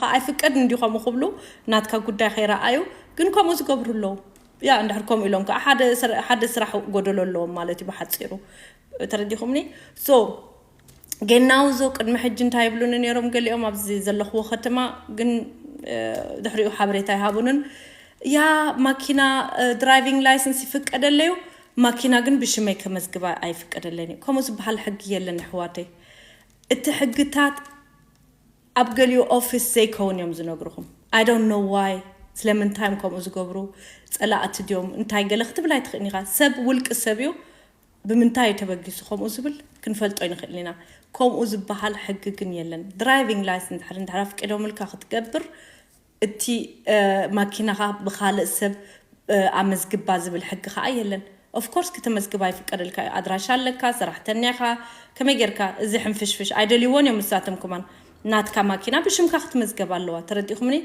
ከዓ ኣይፍቀድ እንዲ ከምኡ ክብሉ ናትካ ጉዳይ ከይረኣዩ ግን ከምኡ ዝገብሩ ኣለዉ። ያ እንድሕር ከምኡ ኢሎም ከዓ ሓደ ስራ- ሓደ ስራሕ ጎደሎ ኣለዎም ማለት እዩ ብሓፂሩ። ተረዲኹምኒ? ሶ ጌናውዞ ቅድሚ ሕጂ እንታይ ይብሉኒ ነይሮም ገሊኦም ኣብዚ ዘለኽዎ ከተማ ግን ድሕሪኡ ሓበሬታ ይሃቡንን። ያ ማኪና ድራይቪንግ ላይሰንስ ይፍቀደለዩ፣ ማኪና ግን ብሽመይ ከመዝግባ ኣይፍቀደለኒ። ከምኡ ዝበሃል ሕጊ የለን ኣሕዋተይ። እቲ ሕግታት ኣብ ገሊኡ ኦፊስ ዘይከውን እዮም ዝነግርኹም። I don't know why፣ ስለምንታይ እዮም ከምኡ ዝገብሩ? ፀላእቲ ድዮም እንታይ ገለ ክትብል ኣይትኽእልኒ ኢኻ። ሰብ ውልቂ ሰብ እዩ። ብምንታይ እዩ ተበጊሱ ከምኡ ዝብል ክንፈልጦ ይንኽእል ኢና። ከምኡ ዝበሃል ሕጊ ግን የለን። ድራይቪንግ ላይሰንስ ድሕሪ እንድሕር ኣፍቂዶምልካ ክትገብር እቲ ማኪናኻ ብኻልእ ሰብ ኣመዝግባ ዝብል ሕጊ ከዓ የለን። ኦፍኮርስ ክተመዝግባ ይፍቀደልካ እዩ። ኣድራሻ ኣለካ፣ ሰራሕተኛ ኢኻ፣ ከመይ ጌርካ እዚ ሕንፍሽፍሽ ኣይደልይዎን እዮም። ንሳቶም ክማን ናትካ ማኪና ብሽምካ ክትመዝገብ ኣለዋ። ተረዲኹምኒ?